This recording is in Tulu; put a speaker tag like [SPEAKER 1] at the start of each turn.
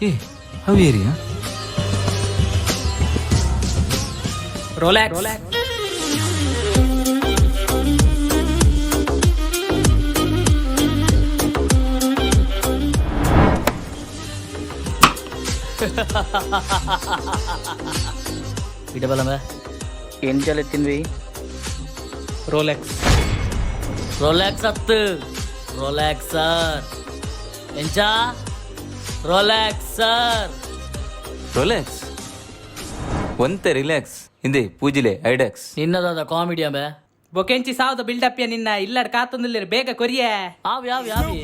[SPEAKER 1] ಏ, ಅವು ಏರಿಯಾ?
[SPEAKER 2] ರೋಲ್ಯಾಕ್ಸ್.
[SPEAKER 3] ಇಡಬಲ್ಲ.
[SPEAKER 4] ಎಂಚಲ ತಿನ್ವಿ?
[SPEAKER 2] ರೋಲೆಕ್ಸ್.
[SPEAKER 3] ರೋಲ್ಯಾಕ್ಸ್ ಅತ್ತು, ರೋಲ್ಯಾಕ್ಸ್ ಸರ್. ಎಂಚ ರೋಲ್ಯಾಕ್ಸ್ ಸರ್?
[SPEAKER 1] ರೋಲೆಕ್ಸ್ ಒಂತೆ ರಿಲ್ಯಾಕ್ಸ್ ಹಿಂದೆ ಪೂಜಿಲೆ ಐಡೆಕ್ಸ್.
[SPEAKER 3] ನಿನ್ನದಾದ ಕಾಮಿಡಿ ಅಂಬೆ.
[SPEAKER 2] ಬೊಕೆಂಚಿ ಸಾವದ ಬಿಲ್ಡಪ್ ನಿನ್ನ ಇಲ್ಲಡ್ ಕಾತೊಂದಿಲ್ಲ, ಬೇಗ ಕೊರಿಯೆ.
[SPEAKER 3] ಆವಿ ಆವಿ ಆವಿ.